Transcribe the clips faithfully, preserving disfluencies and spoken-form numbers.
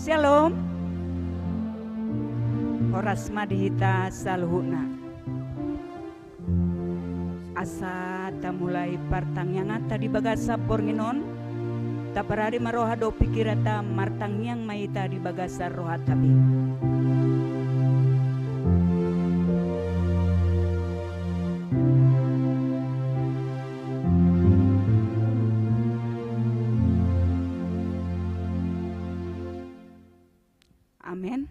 Syalom. Horas ma di hita saluhutna. Asa tamulai partangianganta di bagasan borngin on, taparade ma roha dohot pingkiranta, martangiang ma hita di bagasan rohanta be. Amen.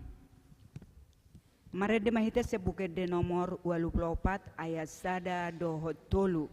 Marende ma hita sian Buku Ende nomor ualu pulu opat, ayat sada dohot tolu.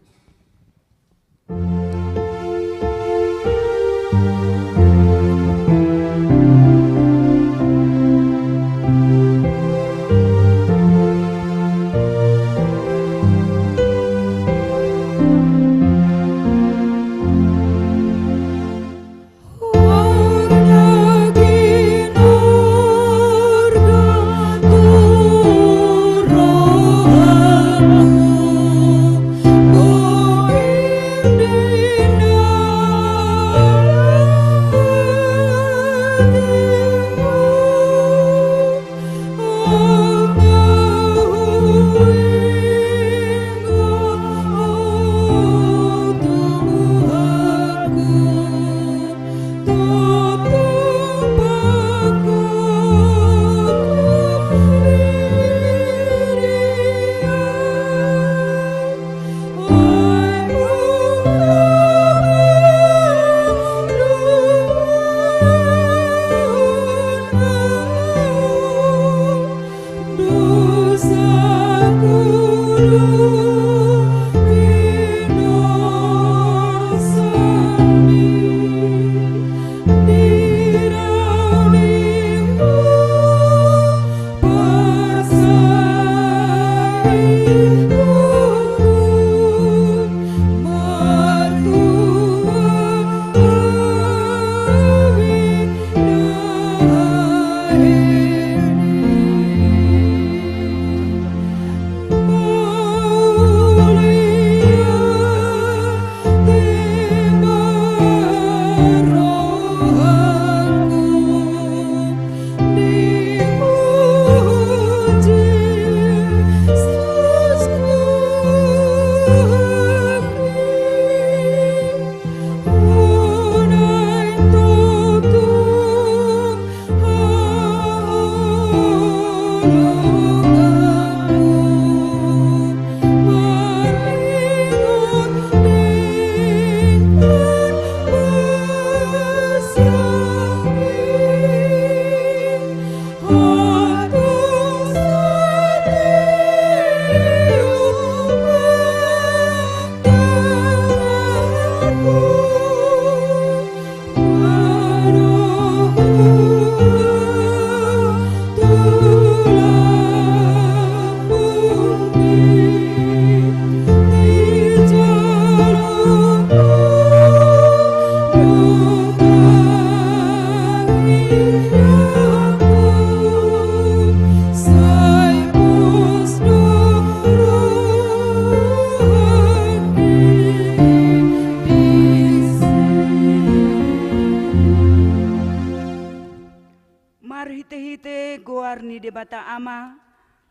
Marhitehite goar ni Debata Ama,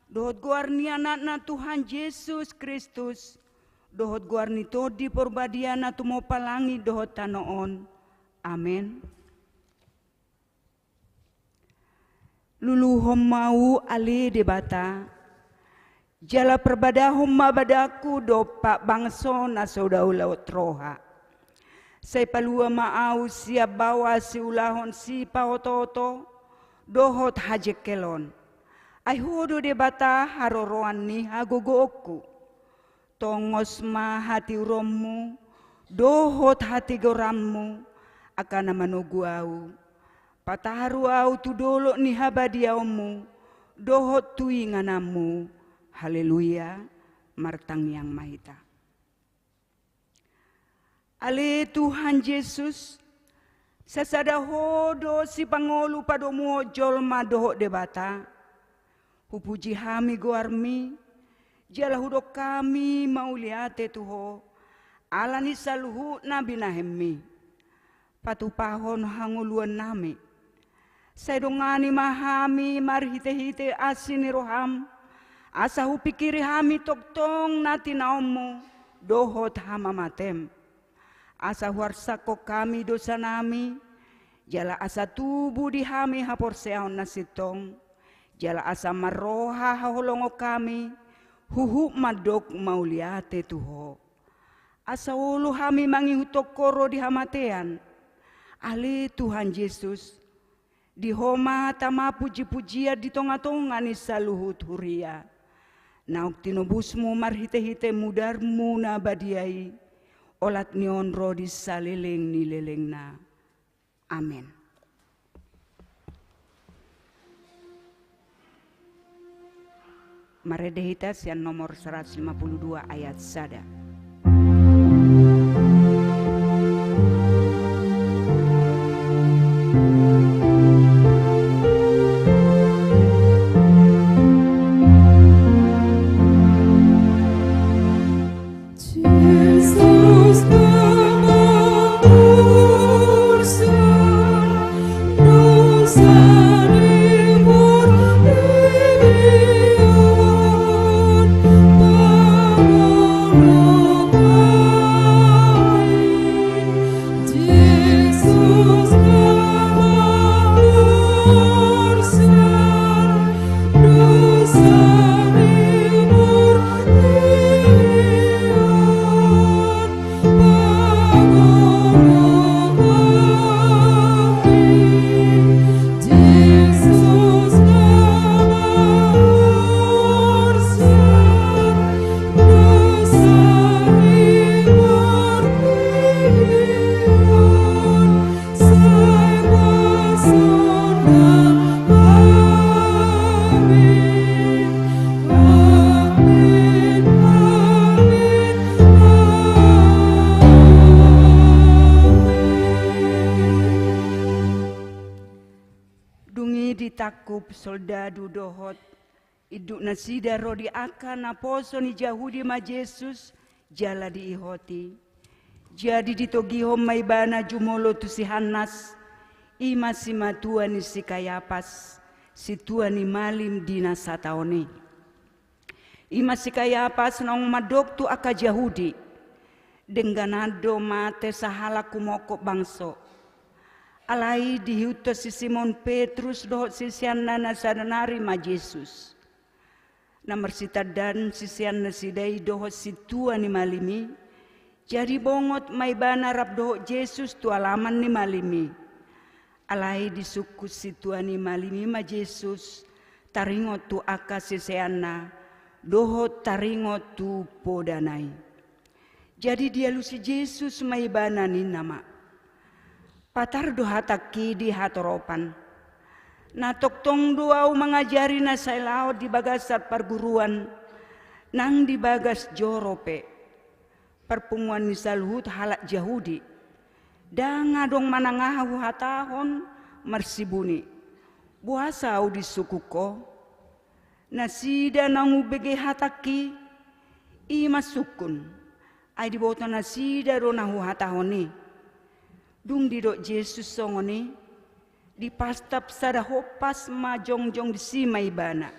dohot goar ni Anakna Tuhan Jesus Kristus, dohot goar ni Tondi Porbadia na tumompa langit dohot tano on. Amen. Luluhon ma ahu ale Debata, jala parbadahon ma badangku dompak bangso na so daolot roha. Sai palua ma ahu sian baoa siulahon sipaotooto dohot hajengkelon. Ai Ho do Debata haroroan ni hagogoonku. Tongos ma hatiuronmu dohot hatigoranmu angka na manogu ahu. Pataru ahu tu dolok ni habadiaonmu dohot tu ingananmu. Haleluya. Martangiang ma hita. Ale Tuhan Jesus, sasada Ho do sipangolu padomuhon jolma dohot Debata. Hupuji hami goarmi, jala hudok hami mauliate tu Ho, ala ni saluhutna binahenmi. Patupahon hangoluannami. Sai dongani ma hami marhite-hite asi ni roham, asa hupingkiri hami tongtong na tinaonmu dohot hamamatem. Asa huarsakkon hami dosanami, jala asa tubu di hami haporseaon na sintong, jala asa marroha haholongon hami, huhut mandok mauliate tu ho. Asa olo hami mangihuthon ho ro di hamatean. Ale Tuhan Jesus, di ho ma tama puji-pujian di tonga-tonga ni saluhut huria. Naung tinobusmu marhite-hite mudarmu na badia i, olat ni on ro di saleleng ni lelengna. Amen. Marende hita sian nomor seratus lima puluh dua ayat sada. Dung i ditangkup soldadu dohot induk nasida ro di angka naposo ni Jahudi ma Jesus, jala diihoti. Jadi ditogihon ma ibana jumolo tu si Hannas, i ma simatua ni si Kayapas, sintua ni malim di na sataon i. I ma si Kayapas naung mandok tu angka Jahudi, dengganan do mate sahalak humongkop bangso. Alai diihuthon si Simon Petrus dohot siseanna na sada nari ma Jesus. Na marsitandaan sisean nasida i dohot sintua ni malim i, jadi bongot ma ibana rap dohot Jesus tu alaman ni malim i. Alai disungkun sintua ni malim i ma Jesus, taringot tu angka siseanna, dohot taringot tu podana i. Jadi dialusi Jesus ma ibana ninna ma, patar do hatangki di hatoropan. Na tongtong do ahu mangajari na sai laon di bagasan parguruan, nang di bagas joro pe. Parpunguan ni saluhut halak Jahudi. Ndang adong manang aha huhatahon marsibuni. Boasa ahu disungkun ho? Nasida naung umbege hatangki, i ma sungkun. Ai diboto nasida do na huhatahon i. Dung didok Jesus songon i, dipastap sada hompas ma jongjong disi ma ibana.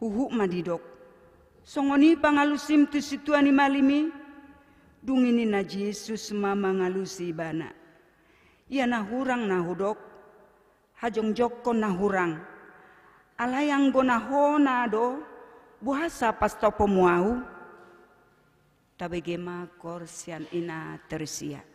Huhut ma didok, songon i pangalusim tu sintua ni malim i? Dung i ninna Jesus ma mangalusi ibana, ia na hurang na hudok, hajongjongkon na hurang. Alai anggo na hona do, boasa pastaponmu ahu? Tabege ma koor sian ina Teresia.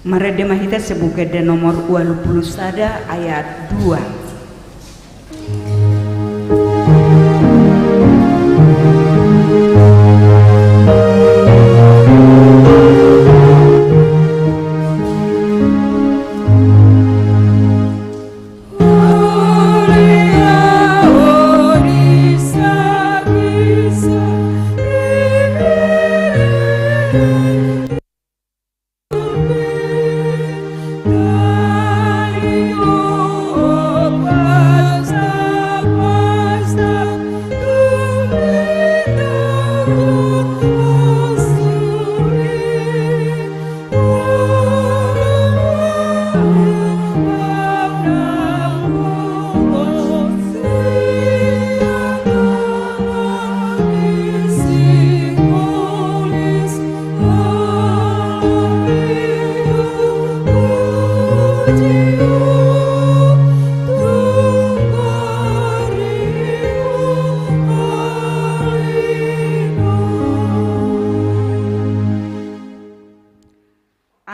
Marende ma hita sian Buku Ende nomor ualu pulu sada ayat dua.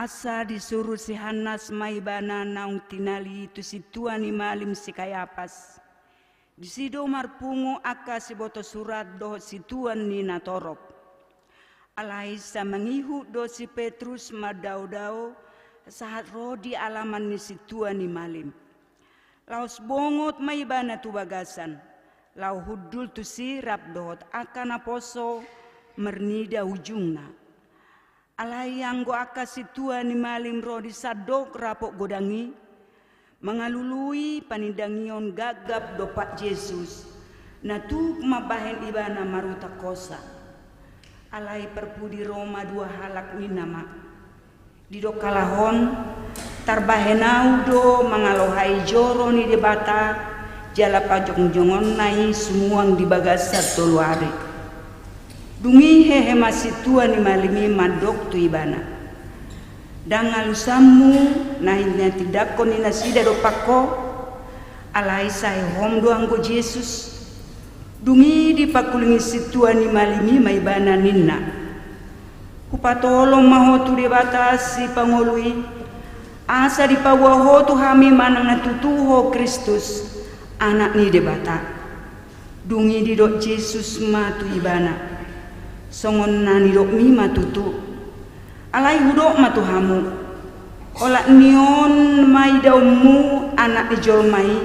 Asa disuru si Hannas ma ibana naung tinali tu sintua ni malim si Kayapas. Disi do marpungu angka siboto surat dohot situan ni natorop. Alai sai mangihut do si Petrus mandaodao sahat ro di alaman ni sintua ni malim. Laos bongot ma ibana tu bagasan, laho hundul tusi rap dohot angka naposo marnida ujungna. Alai anggo angka sintua ni malim ro di sandok rapot godang i, mangalului panindangion gapgap dompak Jesus, na tuk mambahen ibana marutak hosa. Alai parpudi ro ma dua halak ninna ma: Didok halak on, tarbahen ahu do mangalohai joro ni Debata jala pajongjongonna i sumuang di bagasan tolu ari. Dung i hehe ma sintua ni malim i mandok tu ibana: Ndang alusanmu na hinatindangkon ni nasida dompak ho, alai sahehom do anggo Jesus. Dung i dipangkulingi sintua ni malim i ma ibana ninna: Hupatolong ma ho tu Debata Sipangolu i, asa dipaboa ho tu hami manang na tutu ho Kristus, Anak ni Debata. Dung i didok Jesus ma tu ibana: Songon na nidokmi ma tutu. Alai hudok ma tu hamu: Olat ni on ma idaonmu Anak ni jolma i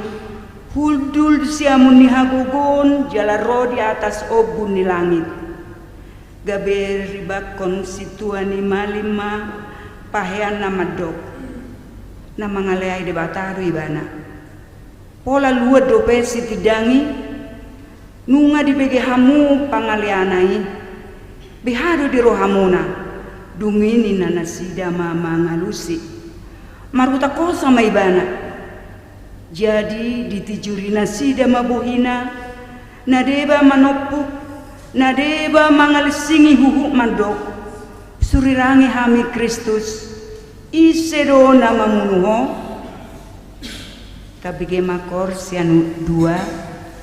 hundul siamun ni hagogoon jala ro di atas ombun ni langit. Gabe ribanghon sintua ni malim ma paheanna mandok: Na mangaleai Debata do ibana. Pola luat dope sitindangi, nunga dibege hamu pangaleana i. Beha do di rohamuna? Dung i ninna nasida ma mangalusi: Marutak hosa ma ibana. Jadi ditijuri nasida ma bohina, na deba manompuk, na deba mangalinsingi huhut mandok: Surirangi hami Kristus, ise do na mamunu ho? Tabege ma kor sian u dua,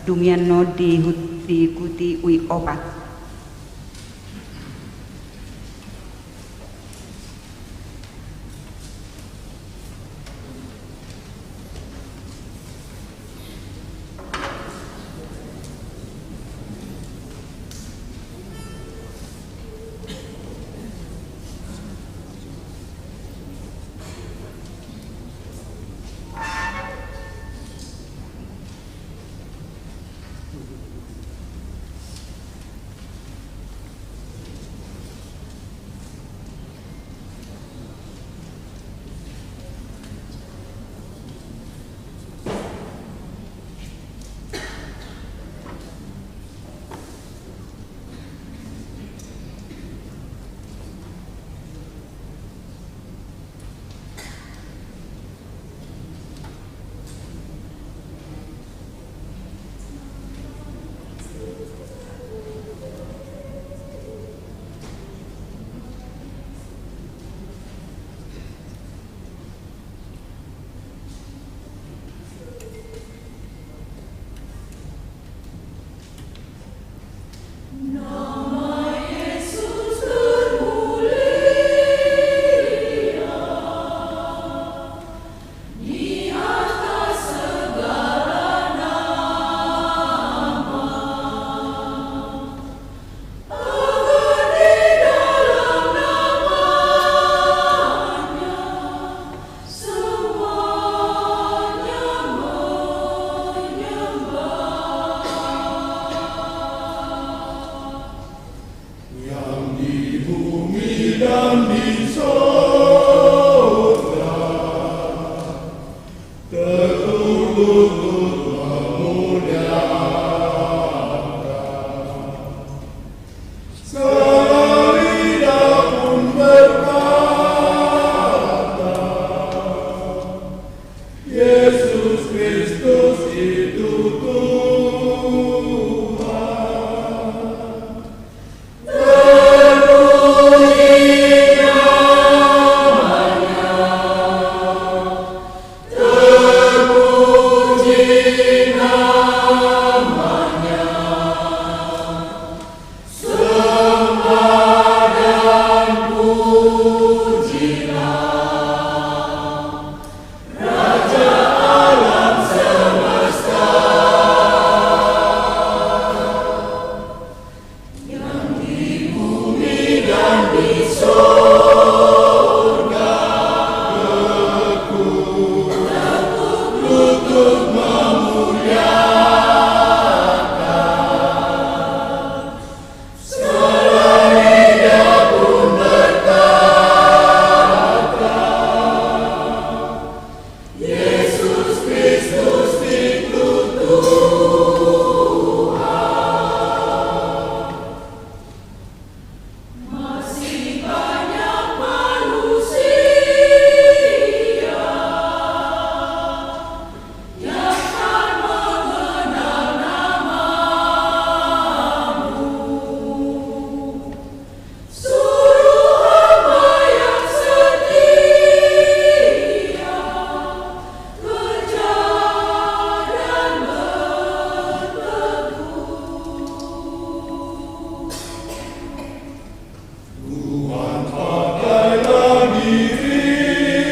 dung i annon diihut diikuti ui opat. Di sorga, tertutup memuliakan. Segala lidah pun berkata, Yesus Kristus itu Tuhan. Tuhan, pakailah diriku,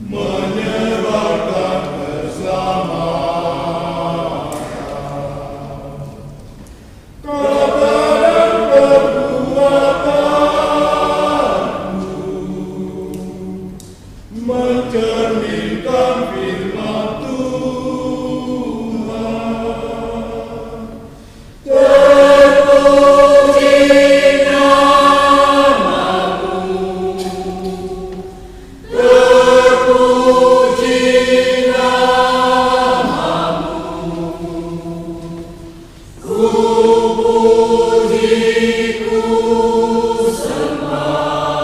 menyerahkan keselamatan. Kata dan perbuatanku mencerminkan firman Tuhan. Terpuji namamu, terpuji namamu, ku puji, ku sembah,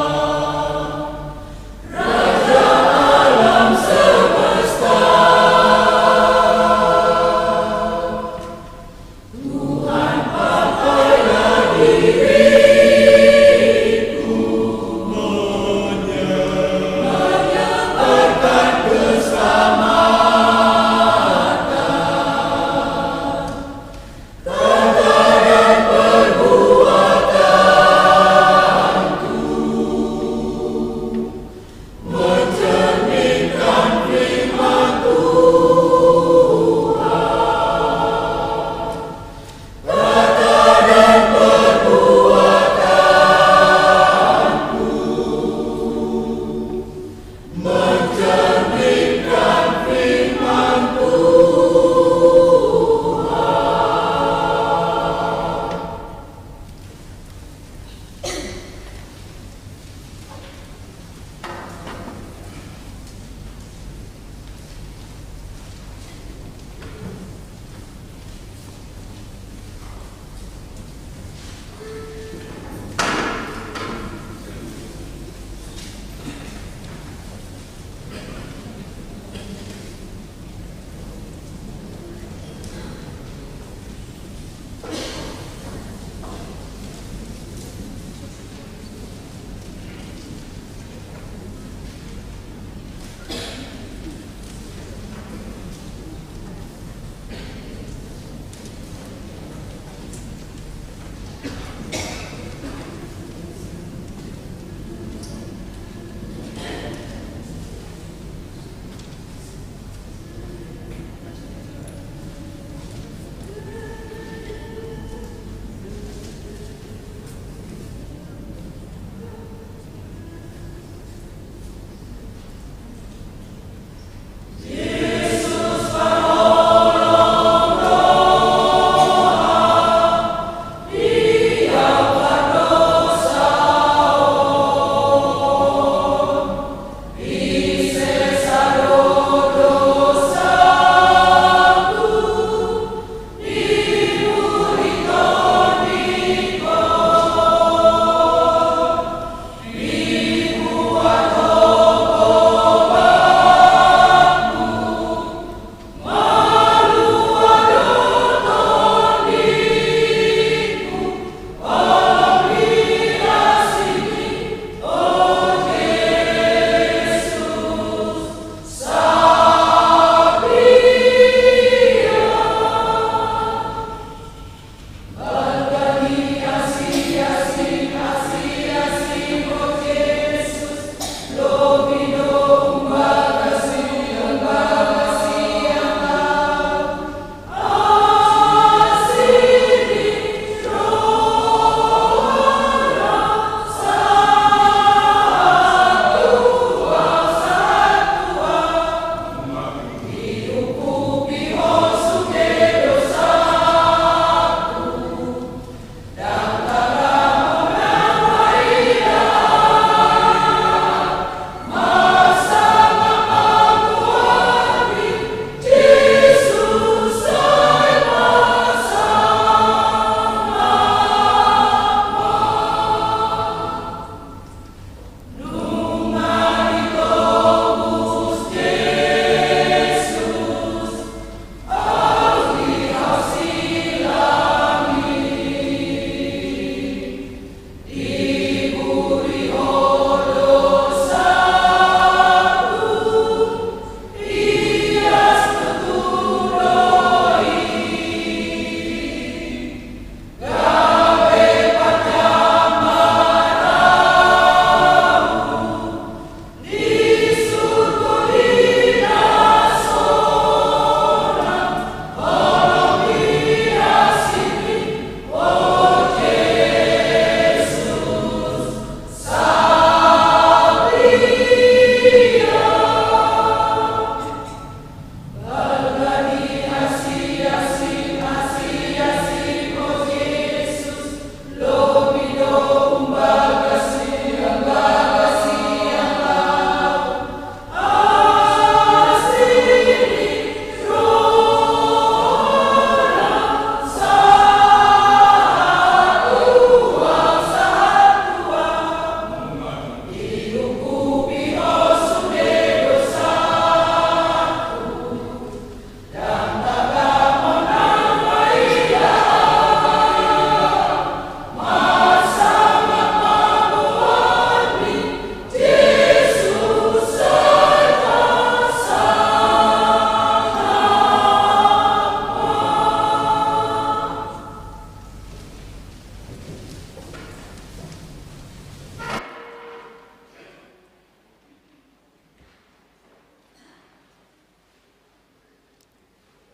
Raja alam semesta.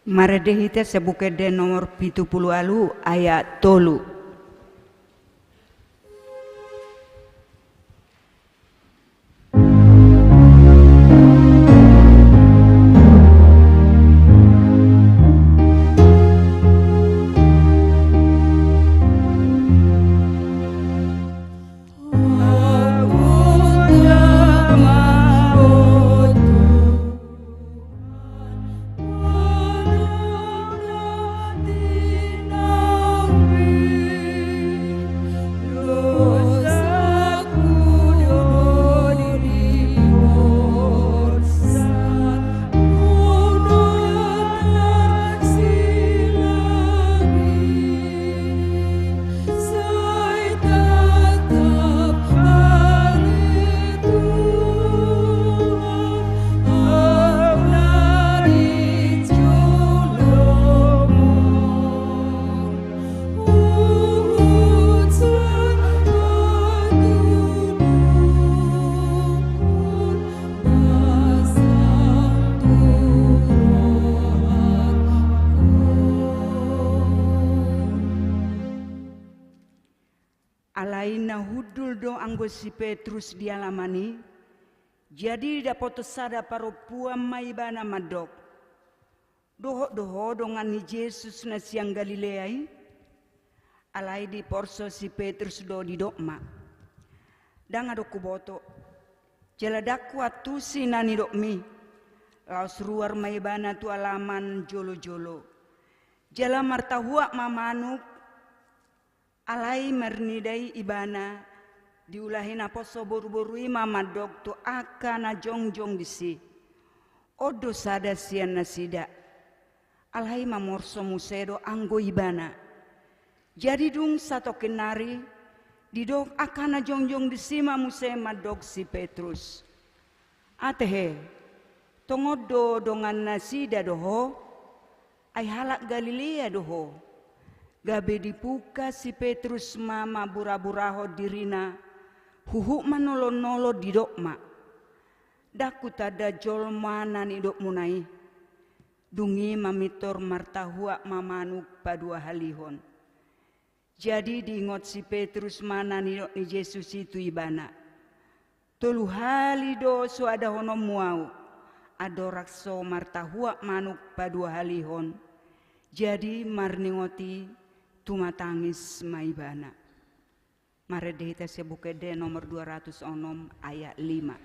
Marende hita sian Buku Ende nomor pitu pulu ualu ayat tolu. Alai na hundul do anggo si Petrus di alaman i, jadi didapothon sada parompuan ma ibana mandok: Dohot do ho dongan ni Jesus na sian Galilea i? Alai diporso si Petrus do, didok ma: Ndang adong huboto. Jala ndang huantusi na nidokmi. Laos ruar ma ibana tu alaman jolojolo. Jala martahuak ma manuk. Alai marnida i ibana, diulahi naposo boruboru i ma mandok tu angka na jongjong disi: On do sada sian nasida. Alai mamorso muse do anggo ibana. Jadi dung satongkin nari, didok angka na jongjong disi ma muse mandok si Petrus: Ate he, tongon do dongan nasida do ho? Ai halak Galilea do ho. Gabe dipungka si Petrus ma mamburaburahon dirina, huhut manolonolon didok ma: Ndang hutanda jolma na nidokmuna i. Dung i mamintor martahuak ma manuk paduahalihon. Jadi diingot si Petrus ma na nidok ni Jesus i tu ibana: Tolu hali do so adahononmu ahu, andorang so martahuak manuk paduahalihon. Jadi marningot i tumatangis ma ibana. Marende hita sian Buku Ende nomor dua ratus onom ayat lima.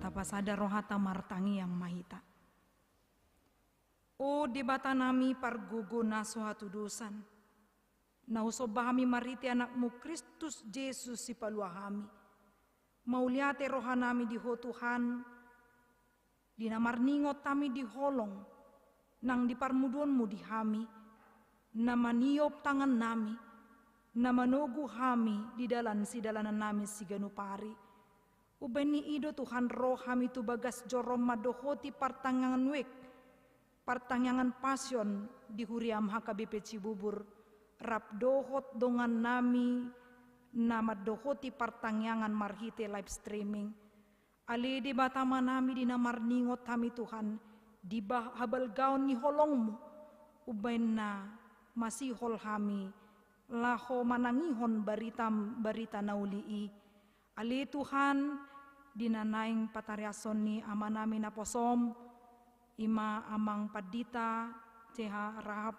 Tapasada rohanta, martangiang ma hita. O Debata nami, pargogo na so hatudosan, na husomba hami marhite Anakmu Kristus Jesus Sipalua hami. Mauliate roha nami di Ho Tuhan, di na marningot hami di holong nang di parmuduonMu di hami, na maniop tangan nami, na manogu hami di dalan sidalanan nami siganup ari. Umbahen ni i do Tuhan ro hami tu bagas joroM mandohoti partangiangan wijk, partangiangan Pasion di huriaM H K B P Cibubur, rap dohot dongan nami na mandohoti partangiangan marhite live streaming. Ale Debata Ama nami, di na marningot hami Tuhan, di ba-, habalgaon ni holongMu, umbahen na masihol hami laho manangihon baritaM, barita na uli i. Ale Tuhan, di na naeng patariashon ni Ama nami naposoM, i ma Amang Pandita C H Rahab,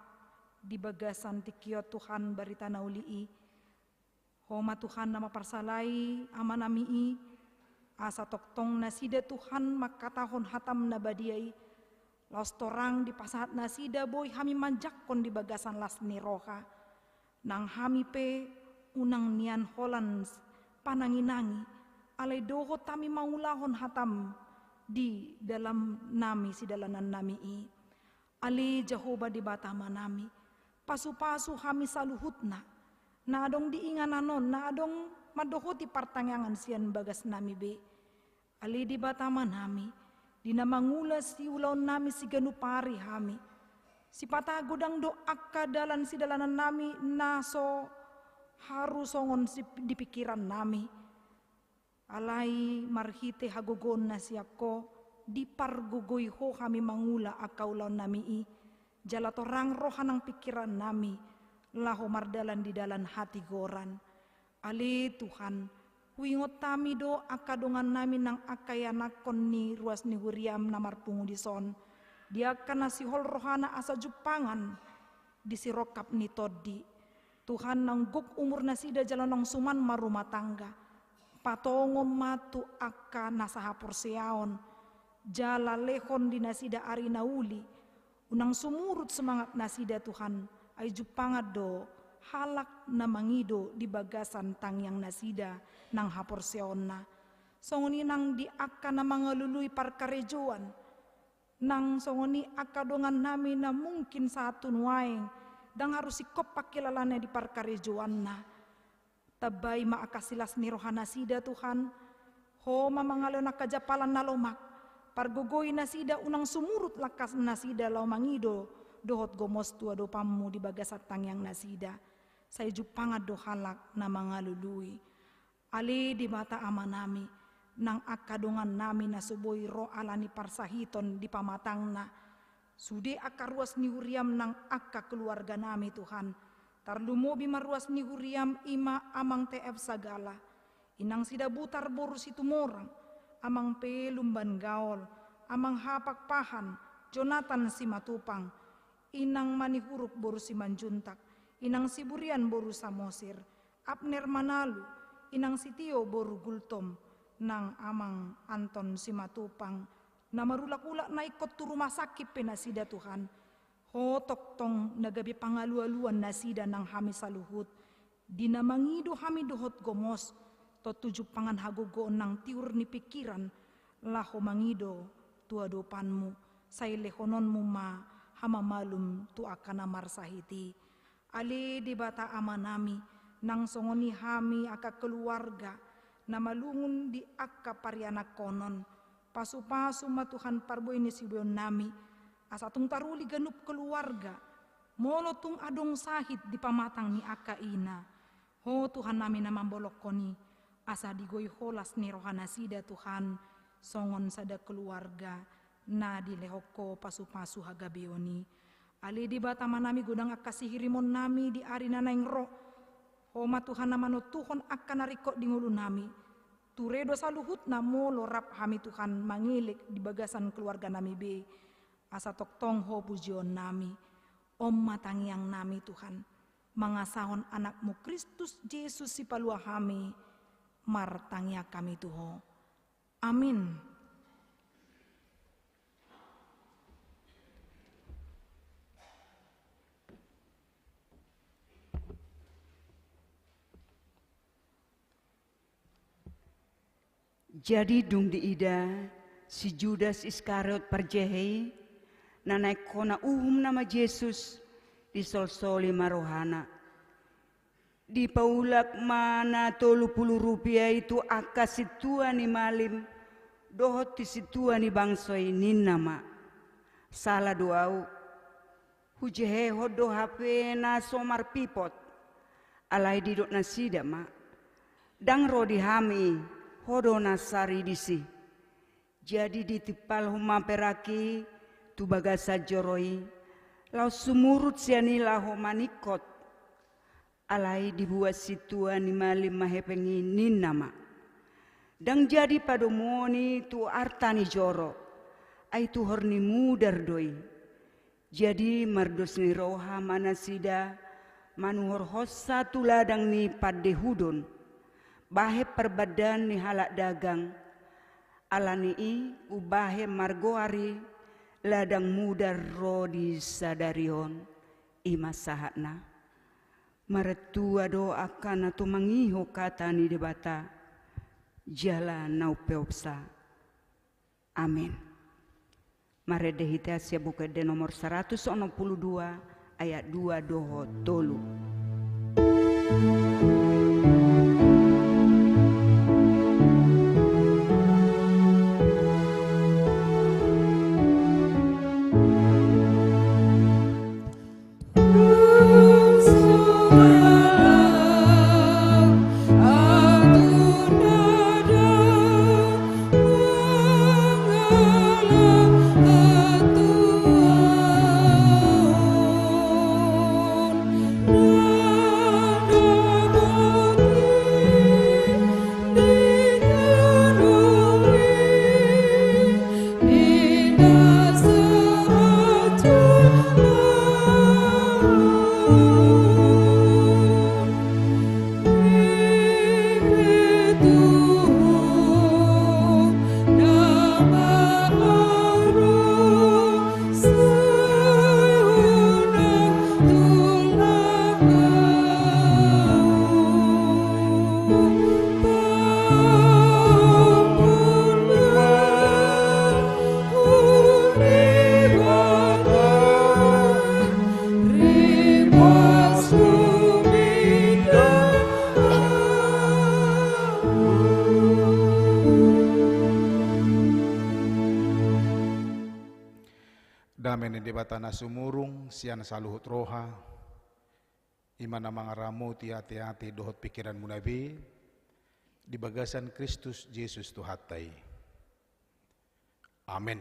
di bagasan tingki on Tuhan, barita na uli i. Ho ma Tuhan na mamparsalai amanami i, asa tongtong nasida Tuhan mangkatahon hatam na badia i, laos torang dipasahat nasida boi hami manjangkon di bagasan las ni roha. Nang hami pe unang nian holan pananginangi, alai dohot hami mangulahon hatam di dalan nami sidalanannami i. Ale Jahowa Debata amanami, pasupasu hami saluhutna, na adong di inganan on, na adong mandohoti partangiangan sian bagasnami be. Ale Debata amanami, di na mangula siulaonnami siganup ari hami, sipata godang do angka dalan sidalanannami na so haru songon si, di pikirannami. Alai marhite hagogoon na sian Ho, dipargogoi Ho hami mangula angka ulaonnami i, jala torang roha nang pikirannami, laho mardalan di dalan hatigoran. Ale Tuhan, huingot hami do angka dongannami nang angka ianakhon ni ruas ni huriam na marpungu dison, di angka na sihol rohana asa jumpangan di sirongkap ni tondi. Tuhan, naung gok umur nasida jala naung suman marrumah tangga, patongon ma tu angka na sahaporseaon, jala lehon di nasida ari na uli, unang sumurut semangat nasida Tuhan, ai jumpangan do halak na mangido di bagasan tangiang nasida nang haporseaonna. Songon i nang di angka na mangalului parkarejoan, nang songon i angka dongannami na mungkin sahat tu nuaeng ndang haru singkop pangkilalanna di parkarejoanna. Tambai ma angka silas ni roha nasida Tuhan, Ho ma mangalehon angka jampalan na lomak, pargogoi nasida unang sumurut langkas nasida laho mangido dohot gomos tu adopanmu di bagasan tangiang nasida. Sai jumpangan do halak na mangalului. Ale Debata amanami, nang angka dongannami na so boi ro ala ni parsahiton di pamatangna, sude angka ruas ni huriam nang angka keluarganami Tuhan, tarlumobi ma ruas ni huriam i ma amang T F Sagala, inang Sidabutar boru Situmorang, amang P Lumban Gaol, amang H Pakpahan, Jonathan Simatupang, inang Manihuruk boru Simanjuntak, inang Siburian boru Samosir, Abner Manalu, inang Sitio boru Gultom, nang amang Anton Simatupang, na marulak-ulak na ingkon tu rumah sakit pe nasida Tuhan. Ho tongtong na gabe pangalualuan nasida nang hami saluhut, di na mangido hami dohot gomos, tontu jumpangan hagogoon nang tiur ni pingkiran, laho mangido tu adopanmu, sai lehononmu ma hamamalum tu angka na marsahit i. Ale Debata amanami, nang songon i hami angka keluarga, na malungun di angka parianakhonon, pasupasu ma Tuhan parbue ni sibueonnami, asa tung taruli ganup keluarga, molo tung adong sahit di pamatang ni angka ina. Ho Tuhannami na mambolongkon i, asa digoi Ho las ni roha nasida Tuhan, songon sada keluarga, na dilehon Ho pasupasu hagabeon i. Ale Debata amanami, godang angka sihirimonnami di ari na naeng ro. Ho ma Tuhan na manontuhon angka na ringkot di ngolunami. Ture do saluhutna molo rap hami Tuhan mangelek di bagasan keluarganami be. Asa tongtong Ho pujionnami. On ma tangiangnami Tuhan. Mangasahon Anakmu Kristus Jesus Sipalua hami, martangiang hami tu Ho. Amin. Jadi dung diida si Judas Iskariot parjehe i, na naeng hona uhumna ma Jesus, disolsoli ma rohana. Dipaulak ma na tolu pulu rupia i tu angka sintua ni malim dohot tu sintua ni bangso i, ninna ma: Sala do ahu, hujehehon do hape na so marpipot. Alai didok nasida ma: Ndang ro di hami, ho do na sari disi. Jadi ditimpalhon ma perak i tu bagasan joro i, laos sumurut sian i laho maningkot. Alai dibuat sintua ni malim ma hepeng i, ninna ma: Ndang jadi padomuon i tu arta ni joro, ai tuhor ni mudar do i. Jadi mardos ni roha ma nasida, Manuhorhonsa tu ladang ni pandehudon, bahen parbandaan ni halak dagang. Ala ni i umbahen margoar i ladang mudar ro di sadari on. I ma sahatna. Martua do angka na tumangihon hata ni Debata, jala na umpeopsa. Amen. Marende hita sian Buku Ende nomor saratus onom pulu dua, ayat dua dohot tolu. Dame ni Debata na sumurung sian saluhut roha, i ma na mangaramoti ateate dohot pingkiranmuna be di bagasan Kristus Jesus Tuhanta i. Amen.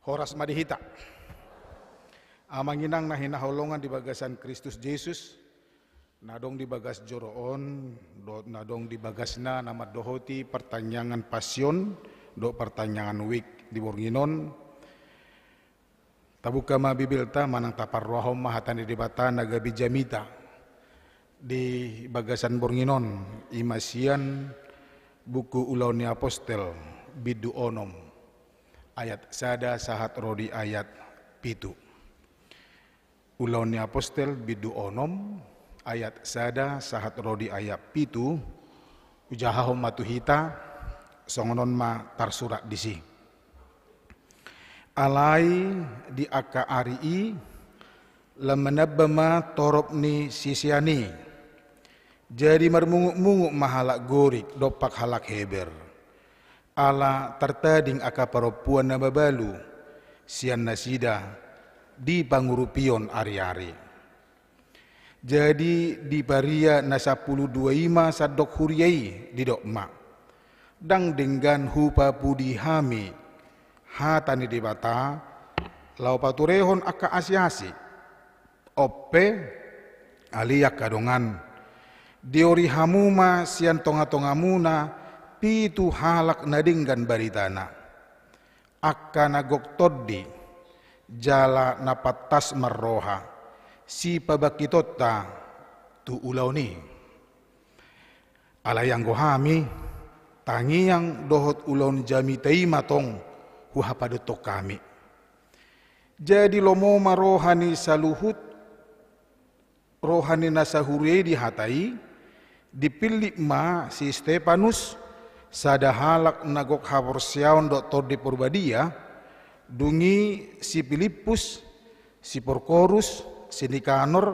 Horas ma di hita. Amang inang na hinaholongan di bagasan Kristus Jesus, na adong di bagas joro on dohot na adong di bagasna na mandohoti partangiangan Pasion dohot partangiangan Wijk di borngin on. Tabuka ma Bibelta manang taparrohahon ma hata ni Debata na gabe jamita di bagasan borngin on, i ma sian Buku Ulaon ni Apostel, bindu onom, ayat sada sahat ro di ayat pitu. Ulaon ni Apostel, bindu onom, ayat sada sahat ro di ayat pitu. Hujahahon ma tu hita, songon on ma tarsurat disi. Alai di angka ari i, lam manamba ma torop ni sisean i. Jadi marmungutmungut ma halak Gorik dompak halak Heber, ala tartading angka parompuan na mabalu sian nasida di pangurupion ariari. Jadi diparia na sampulu dua i ma sandok huria i, didok ma: Ndang denggan hupapudi hami hata ni Debata laho paturehon angka asiasi. On pe, ale angka dongan, diori hamu ma sian tongatongamuna pitu halak na denggan baritana, angka na gok tondi jala na pantas marroha, sipabangkitonta tu ulaon i. Alai anggo hami, tangiang dohot ulaon jamita i ma tong huhapadothon hami. Jadi lomo ma roha ni saluhut, roha ni na sahuria i di hata i, dipillit ma si Stepanus, sada halak na gok haporseaon dohot Tondi Porbadia, dung i si Pilippus, si Porkorus, si Nikanor,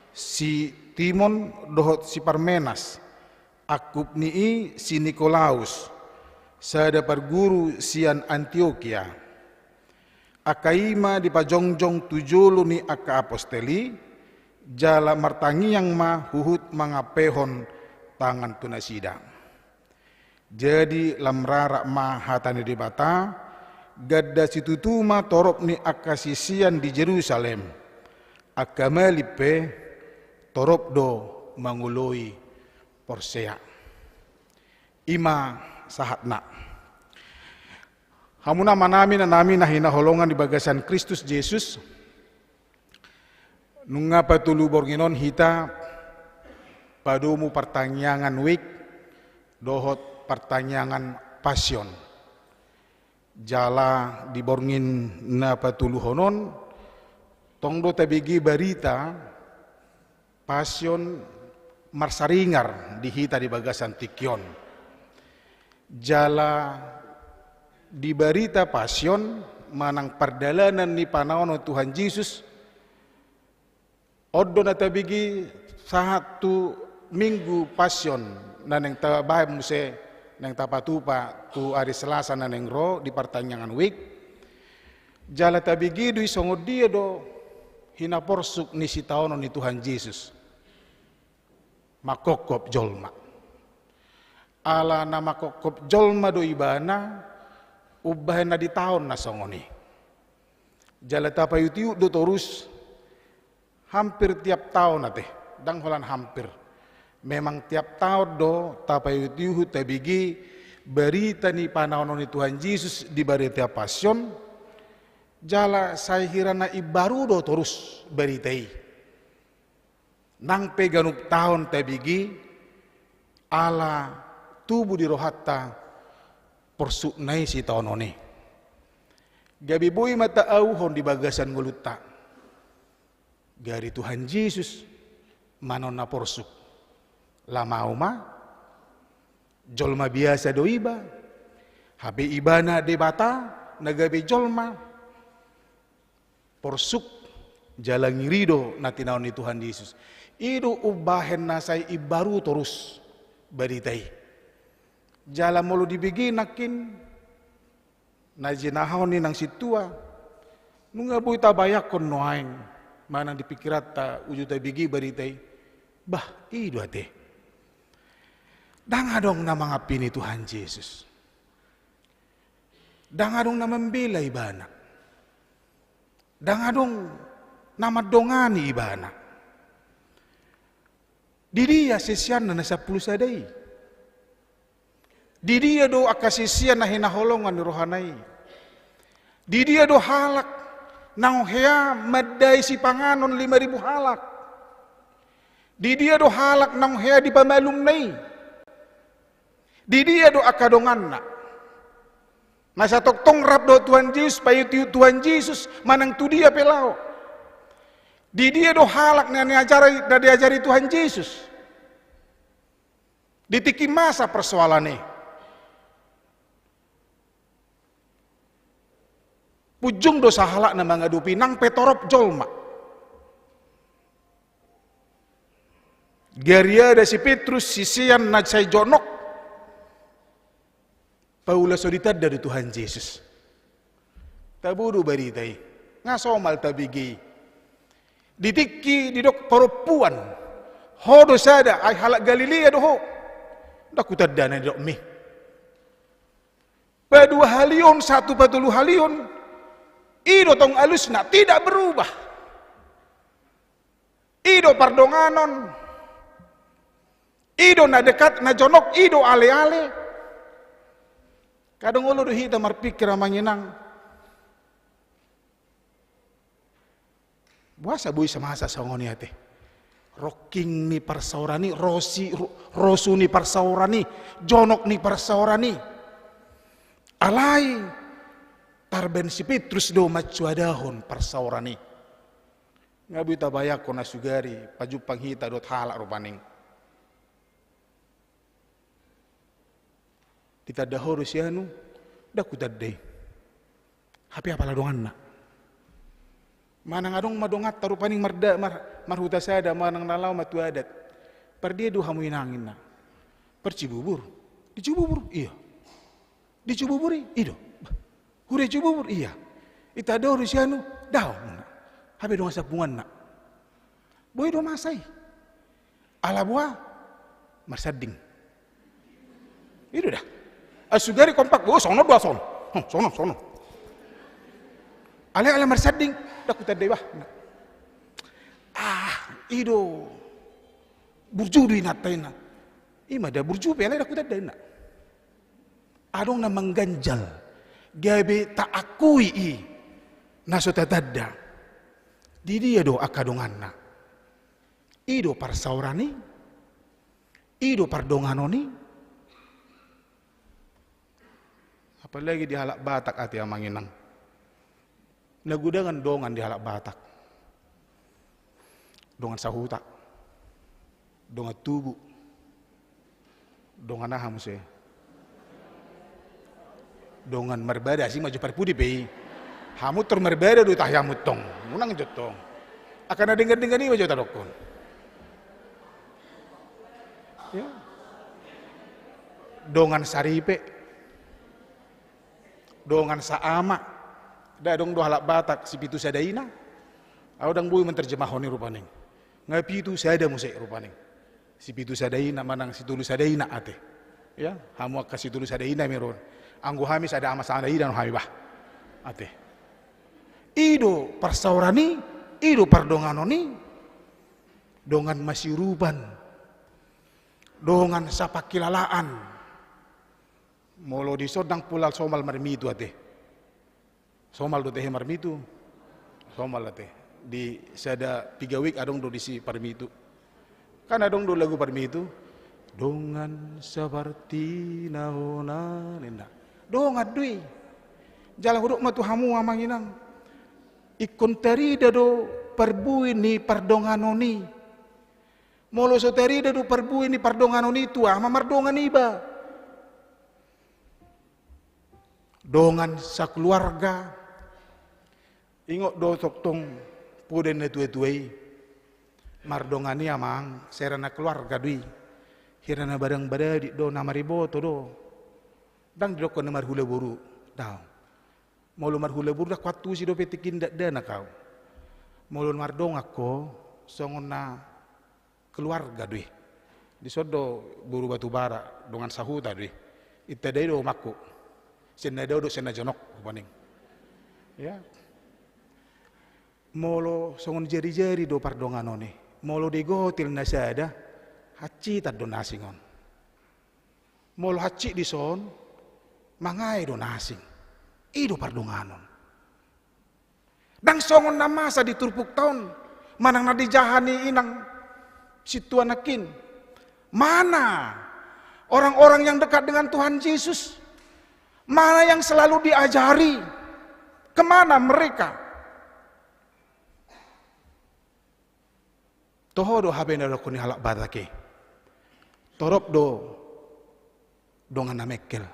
si Timon dohot si Parmenas, angkup ni i si Nikolaus, sada parguru sian Antiokia. Angka i ma dipajongjong tu jolo ni angka apostel i, jala martangiang ma huhut mangampehon tangan tu nasida. Jadi lam rarak ma hata ni Debata, ganda situtu ma torop ni angka sisean di Jerusalem, angka malim pe torop do mangoloi porsea. I ma sahatna. Hamu na amanami, inanami na hinaholongan di bagasan Kristus Jesus, Nunga patolu borngin on hita padomu partangiangan Wake dohot partangiangan Passion. Jala di borngin na patoluhon on, tong do tabege barita Passion marsaringar di hita di bagasan tingki on. Jala di barita Passion manang pardalanan ni panaonon Tuhan Jesus, on do na tabege sahat tu Minggu Passion, na naeng tabahen muse, naeng tapatupa tu ari Selasa na naeng ro di partangiangan Wake. Jala tabege do i songon dia do hinaporsuk ni sitaonon ni Tuhan Jesus. Mangkophop jolma. Ala na mangkophop jolma do ibana, umbahen na di taon na songon i. Jala tapaihutihut do torus, hampir tiap taon ate, ndang holan hampir. Memang tiap taon do tapaihutihut tabege barita ni panaonon ni Tuhan Jesus di barita Passion, jala sai hira na imbaru do torus barita i. Nang pe ganup taon tabege, ala tubu di rohanta porsukna i sitaonon i. Gabe boi ma taauhon di bagasan ngolunta. Gari Tuhan Jesus, manang na porsuk. Lam au ma, jolma biasa do iba, hape ibana Debata, na gabe jolma, porsuk, jala ngiri do na tinaon ni Tuhan Jesus. I do umbahen na sai imbaru torus barita i. Jala molo dibege nangkin, na jinahahon ni nang sintua, nunga boi tabayangkon nuaeng, manang di pingkiranta uju tabege barita i, bah, i do ate. Ndang adong na mangampini Tuhan Jesus. Ndang adong na mambela ibana. Ndang adong na mandongani ibana. Di dia siseanna na sampulu sada i? Di dia do angka sisean na hinaholongan ni rohana i? Di dia do halak naung hea mandai sipanganon lima ribu halak? Di dia do halak naung hea dipamalumna i? Di dia do angka donganna? Na satongtong rap dohot Tuhan Jesus, paihutihut Tuhan Jesus, manang tu dia pe laho. Di dia do halak na niajari, na diajari Tuhan Jesus di tingki masa persoalan i? Punjung do sahalak na mangadopi, nang pe torop jolma. Gariada si Petrus, sisean na sai jonok, paula so ditanda do Tuhan Jesus. Tabo do barita i, nga somal tabege i. Di tingki didok parompuan, ho do sada, ai halak Galilea do ho. Ndang hutanda na nidokmi. Paduahalihon, sahat tu patoluhalihon, i do tong alusna, tidak berubah. I do pardonganon, i do na dekat, na jonok, i do aleale. Kadang olo do hita marpingkir amang inang. Boasa boi samasa songon i ate? Rongking ni parsaoran i, rosi, ro-, rosu ni parsaoran i, jonok ni parsaoran i. Alai tarbaen si Petrus do mansoadahon parsaoran i. Nga boi tabayangkon na sugari pajumpang hita dohot halak rupani. Ditanda ho do si anu, ndang hutanda i. Hape apala donganna? Manang adong ma donganta rupani marda-, mar-, marhuta sada, manang na laho ma tu adat. Pardia do hamu inang ninna? Par Cibubur. Di Cibubur? Ia. Di Cibubur i? I do. Bah, huria Cibubur? Ia. Ditanda ho do si anu? Daong. Hape dongan sampunganna. Boi do masa i. Ala boha? Marsanding. I do da. Ai sugari kompak, oh, sonon do au son. Hm, sonon, sonon. Alai ala marsanding, ndang hutanda i bah. Ah, i do. Burju do inanta ninna. I ma da burju pe alai ndang hutanda ninna. Adong na mangganjal, gabe taakui i na so tatanda. Di dia do angka donganna? I do parsaoran i, i do pardonganon i. Apalagi di halak Batak ate, amang inang. Na godang dongan di halak Batak. Dongan sahuta, dongan tubu, dongan aha muse? Dongan marbada, asing ma jo parpudi pe i. Hamu tor marbada do tahi hamu tong. Unang jo tong. Angka na denggan-denggan i ma jo tadokkon. Ya. Dongan saripe. Dongan saama. Nda adong do halak Batak sipitu sada ina? Au ndang boi manterjemahon i rupani. Nga pitu sada muse rupani. Sipitu sada ina manang situlu sada ina ate. Ya, hamu angka situlu sada ina mi ro. Anggo hami sada ama sada ina do hami bah. Ate. I do parsaoran i, i do pardonganon i. Dongan masiurupan. Dongan sapangkilalaan. Molo dison ndang pola somal marmitu ate. Somal do tehe marmitu? Somal ate. Di sada piga wik adong do disi parmitu. Kan adong do lagu parmitu. Dongan seperti na hona ninna. Dongan do i. Jala hudok ma tu hamu, amang inang. Ingkon tarida do parbue ni pardonganon i. Molo so tarida do parbue ni pardonganon i, tu aha ma mardongan iba? Dongan sakeluarga. Ingot do tongtong poda ni na tua-tua i. Mardongan i, amang, sera na keluarga do i. Hira na barang baradik do, na mariboto do. Ndang didokkon na marhula boru. Daong. Molo marhula boru ndang huantusi dope tingki na dakdanak au. Molo mardongan ho, songon na keluarga do i. Dison do boru Batubara, dongan sahuta do i. Itadai do omakku. Sian na dao dohot sian na jonok, hupaning. Ya. Molo songon jari-jari do pardonganon i. Molo digotil na sada, hansitan do na asing on. Molo hansit dison, mangae do na asing. I do pardonganon. Ndang songon na masa di turpukta on, manang na dijaha ni inang sintua nangkin. Mana orang-orang yang dekat dengan Tuhan Yesus? Mana yang selalu diajari? Kemana mereka? Toho do hape na didokkon ni halak Batak i. Torop do dongan na mengkel.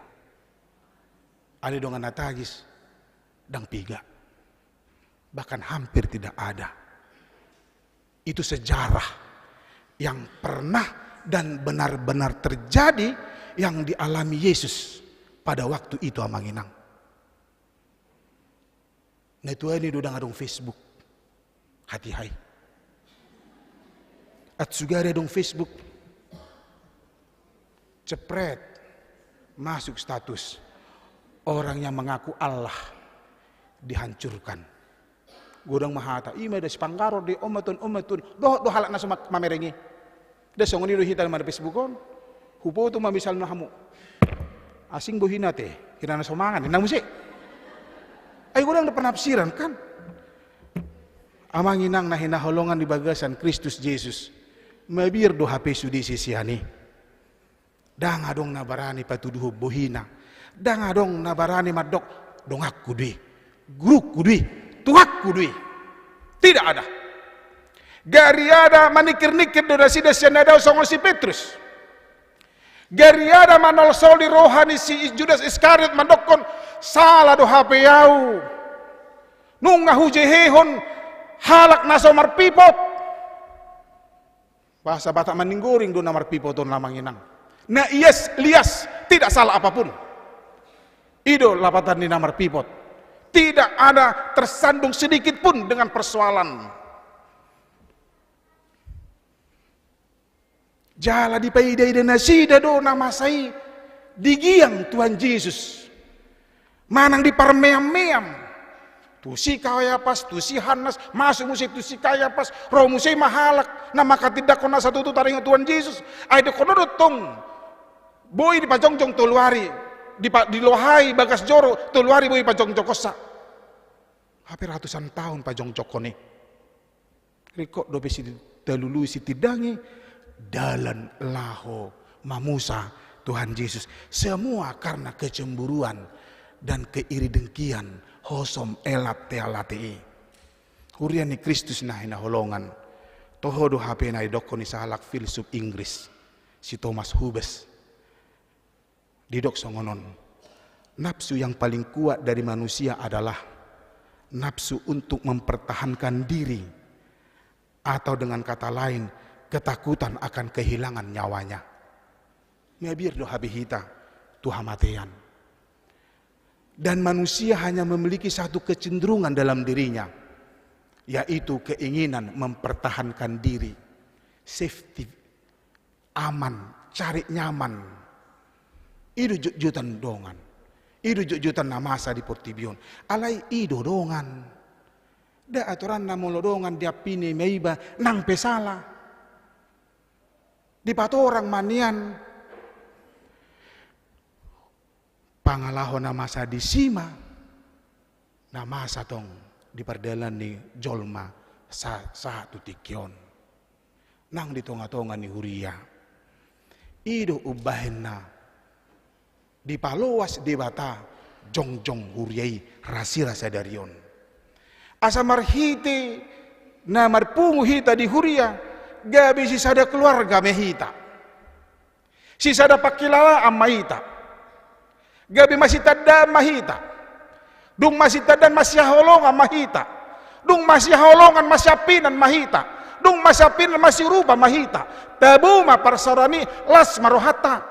Alai dongan na tagis ndang piga. Bahkan hampir tidak ada. Itu sejarah yang pernah dan benar-benar terjadi, yang dialami Yesus pada waktu itu, amang inang. Na tuani do ndang adong Facebook. Hatiha i. Atik sugari adong Facebook. Cepret. Masuk status. Orang yang mengaku Allah dihancurkan. Godang ma hata, i ma da sipanggaror di on ma tuan, on ma tuan. Dohot do halak na so ma-, mamereng i. Nda songon i do hita na mar-Facebook on. Huboto ma misalna hamu. Asing bohina ate, hira na so mangan, ninna muse. Ai godang do penafsiran kan. Amang inang na hinaholongan di bagasan Kristus Jesus. Mabiar do hape sude sisean i. Ndang adong na barani patuduhon bohina. Ndang adong na barani mandok, donganku do i, gurungku do i, Tuhanku do i. Tidak ada. Gariada maningkir-ningkir do nasida sian na dao songon si Petrus. Gariada manolsoli roha ni si Judas Iskariot mandokkon, sala do hape au. Nunga hujehehon halak na so marpipot. Bahasa Batak maninggoring do na marpipot on, amang inang. Na ias lias, tidak salah apapun. I do lapatan ni na marpipot. Tidak ada tersandung sedikit pun dengan persoalan. Jala dipaida-ida nasida do na masa i digiang Tuhan Jesus. Manang diparmeam-meam. Tu si Kayapas, tu si Hannas, masuk muse tu si Kayapas, ro muse ma halak na manghatindanghon na satutu taringot Tuhan Jesus. Ai dohonon do tong, boi dipajongjong tolu ari, dipa-, dilohai bagas joro, tolu ari boi pajongjongkonsa. Hape ratusan taon pajongjongkon i. Ringkot dope sitalului sitindangi dalan laho mamusa Tuhan Jesus. Semua karena kecemburuan dan keiri dengkian, hosom, elak, tealatei. Huria ni Kristus na hinaholongan. Toho do hape na didokkon ni sahalak filsuf Inggris, si Thomas Hobbes. Didok songon on, nafsu yang paling kuat dari manusia adalah nafsu untuk mempertahankan diri, atau dengan kata lain, ketakutan akan kehilangan nyawanya. Mabiar do hape hita tu hamatean. Dan manusia hanya memiliki satu kecenderungan dalam dirinya, yaitu keinginan mempertahankan diri, safety, aman, cari nyaman. I do jotjotan dongan. I do jotjotan na masa di portibi on. Alai i do dongan. Nda aturanna molo dongan diampini ma iba nang pe sala. Dipatorang ma nian. Pangalaho na masa disi ma na masa tong di pardalanan ni jolma sa-, sahat tu tingki on. Nang di tongatonga ni huria. I do umbahen na dipaloas Debata jongjong huria i rasirang sadari on. Asa marhite na marpungu hita di huria, gabe sisada keluarga ma hita. Sisada pangkilalaan ma hita. Gabe masitandaan ma hita. Dung masitandaan masihaholongan ma hita. Dung masihaholongan masiampinan ma hita. Dung masiampinan masiurupan ma hita. Tabo ma parsaoran i, las ma rohanta.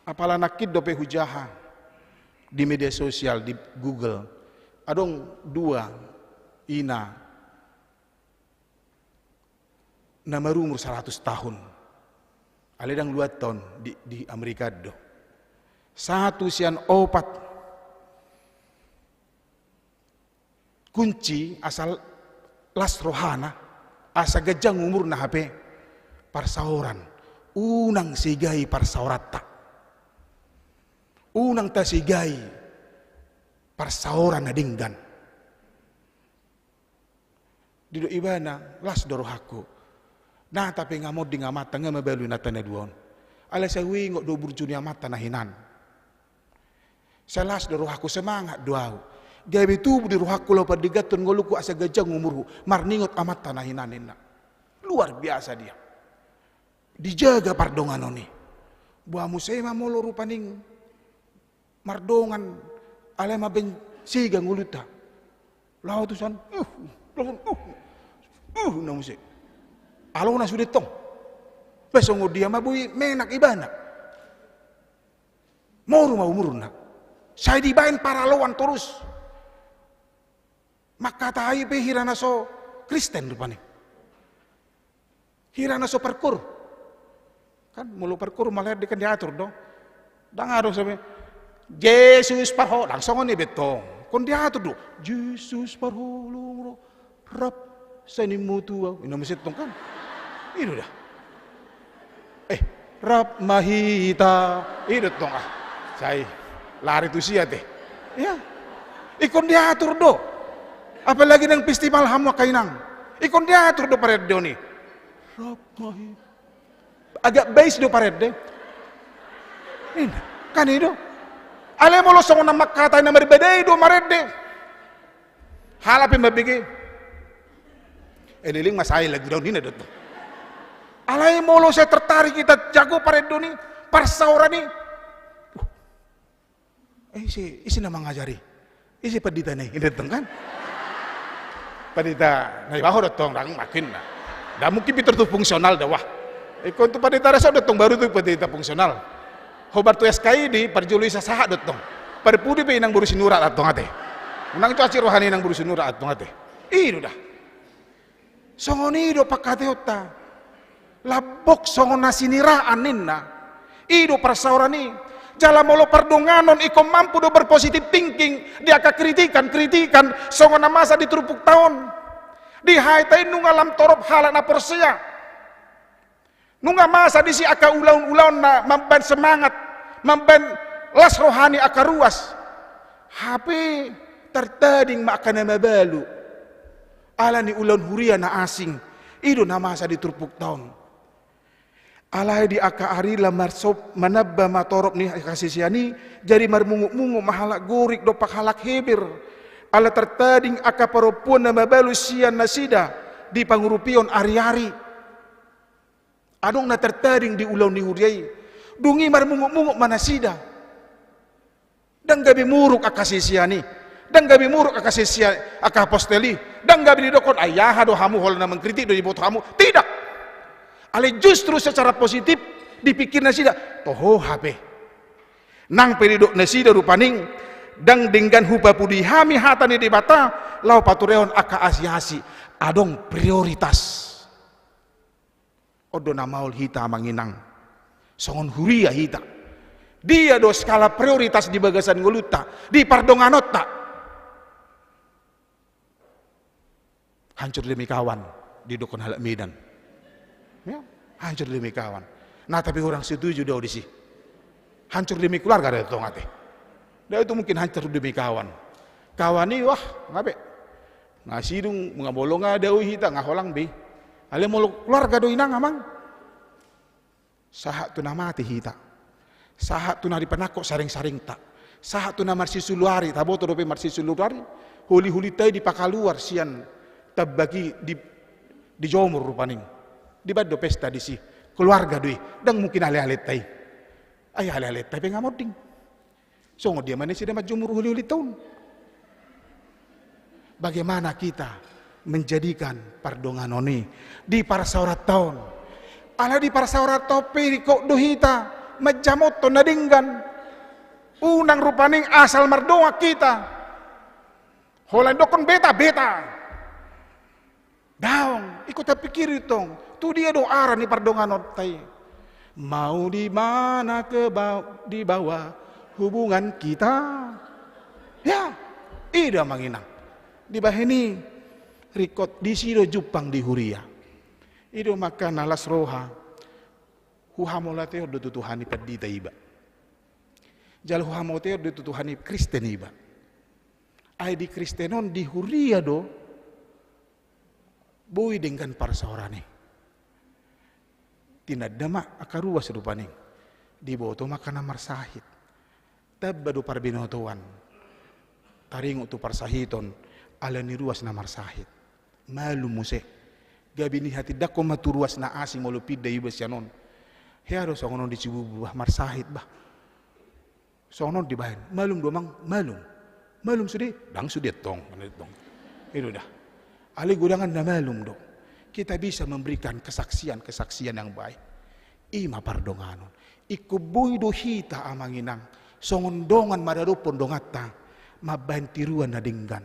Apala nangkin dope hujaha di media sosial, di Google, adong dua ina na marumur saratus tahun. Alai ndang luat on di, di Amerika do. Satu sian opat kunci asa las rohana, asa ganjang umurna hape, parsaoran. Unang segai parsaoranta. Unang tasegai parsaoran na denggan. Didok ibana, las do rohangku. Nang pe nga monding amanta, nga mabalu inanta na dua on. Alai sai huingot do burju ni amanta na hinan. Sai las do rohangku, semangat do ahu. Gabe tubu di rohangku laho pandengganhon ngolungku asa ganjang umurhu, marningot amanta na hinan, ninna. Luar biasa dia. Dijaga pardonganon i. Boha muse ma molo rupani mardongan, alai mambaen sega ngolunta. Laho tu san, uh, laho tu san, uh, uh, na muse. Alona sude tong. Bah, songon dia ma boi menak ibana. Moru ma umurna. Sai dibaen paraloan torus. Mangkatai pe hira na so Kristen rupani. Hira na so parkoor. Kan molo parkoor mala ende kan diatur do. Ndang adong sampe, "Jesus parho-," ndang songon i be tong. Ingkon diatur do. "Jesus parholong ro, rap sai nimmu tu ahu." I na muse tong kan. I do da. Eh, rap ma hita. I do tong, ah. Sai lari tu sia te. Ia. Ingkon diatur do. Apalagi nang festival hamu angka inang. Ingkon diatur do parende on i. Rap ma hita. Agak bais do parende. Inda, kan i do. Alai molo songon na mangkatai na marbadai do marende. Halak pe mambege. Eh, leleng ma sai lagu daun, ninna do tong. Alai molo sai tertarik hita jago parende on i, parsaoran i. Eh, ise, ise na mangajari? Ise pandita na i? Ninna do tong kan? Pandita Naibaho do tong, ndang mungkin na. Ndang mungkin pintor tu fungsional da, wah. Ingkon tu pandita resort do tong, baru tu pandita fungsional. Hombar tu S K I di parjolo i sahat do tong. Parpudi pe inang boru Sinurat antong ate. Unang jo asi roha ni inang boru Sinurat antong ate. I do da. Songon i do pangkataionta. Lambok songon na siniraan ninna. I do parsaoran i. Jala molo pardonganon ingkon mampu do berpositive thinking di angka kritikan-kritikan songon na masa di turpukta on. Di hita i nunga lam torop halak na porsea. Nunga masa disi angka ulaon-ulaon na mambaen semangat, mambaen las roha ni angka ruas. Hape tartading ma angka na mabalu. Ala ni ulaon huria na asing, i do na masa di turpukta on. Alai di angka ari lam marsop manamba ma torop ni haseseian i, jadi marmungutmungut ma halak Gorik dompak halak Heber. Ala tartading angka parompuan na mabalu sian nasida di pangurupion ariari. Adong na tartading di ulaon ni huria i. Dung i marmungutmungut ma nasida. Ndang gabe muruk angka haseseian i. Ndang gabe muruk angka haseseian, angka apostel i. Ndang gabe didokkon, "Ai aha do hamu, holan na mengkritik do diboto hamu." Tidak. Alai justru secara positif dipikir nasida, toho hape. Nang pe didok nasida rupani, ndang denggan hupapudi hami hata ni Debata laho paturehon angka asiasi. Adong prioritas. On do na maol hita, amang inang. Songon huria hita. Dia do skala prioritas di bagasan ngolunta, di pardonganonta. Hancur demi kawan, didokkon halak Medan. Ya, hancur demi kawan. Nah, tapi orang setuju do disi. Hancur demi keluarga do tong ate. Dia itu mungkin hancur demi kawan. Kawan i, wah, ngabe. Nga sidung, nga molo nga dao hita, nga holan be. Alai molo keluarga do, inang amang, sahat tu na mate hita. Sahat tu na dipanangkok saringsaringta. Sahat tu na marsisuluari, taboto dope marsisuluari. Holiholinta i dipakaluar sian tambak i di, dijomur rupani. Dibaen do pesta disi. Keluarga do i. Ndang mungkin alealeta i. Ai alealeta pe nga monding. Songon dia ma nasida manjomur holiholinta on. Bagaimana kita menjadikan pardonganon i di parsaoranta on? Ala di parsaoranta on pe ringkot do hita manjamothon na denggan. Unang rupani asal mardongan hita. Holan didokkon beta, beta. Daong, ingkon tapikiri tong, tu dia do arah ni pardonganonta i. Mau di mana ke ba-, dibawa hubungan kita? Ya, i do, amang inang. Dibahen i, ringkot disi do jumpang di huria. I do maka na las roha. Huhamauliatehon do tu Tuhan i pandita iba. Jala huhamauliatehon do tu Tuhan i Kristen iba. Ai di Kristen on, di huria do boi denggan parsaoran i. Tinanda ma angka ruas rupani. Diboto ma angka na marsahit. Tamba do parbinotoan. Taringot tu parsahiton ala ni ruas na marsahit. Malum muse. Gabe nihatindangkon ma tu ruas na asing molo pinda iba sian on. Hea do songon on di Cibubur bah, marsahit bah. Songon on dibahen. Malum do, amang? Malum. Malum sude? Ndang sude tong. I do da. Alai godang na malum do. Kita bisa memberikan kesaksian-kesaksian yang baik. I ma pardonganon. Ingkon boi do hita, amang inang, songon dongan maradophon donganta, mambahen tiruan na denggan.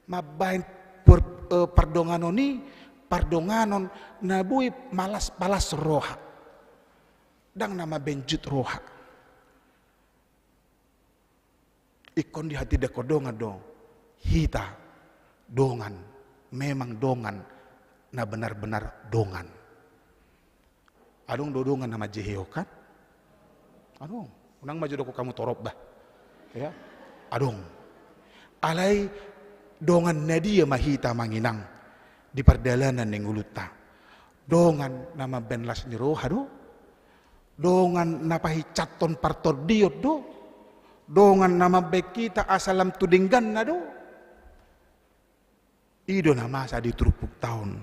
Mambahen per-, eh, pardonganon i, pardonganon na boi malas-palas roha. Ndang na mambenjut roha. Ingkon dihatindangkon dongan do hita, dongan, memang dongan, na benar-benar dongan. Adong do dongan na manjehehon, kan? Adong. Unang ma jo didokkon hamu torop bah. Ya. Adong. Alai dongan na dia ma hita, amang inang, di pardalanan ni ngolunta? Dongan na mambahen las ni roha do? Dongan na pahinsathon partondion do? Dongan na mambahen hita asa lam tu dengganna do? I do na masa di turpukta on.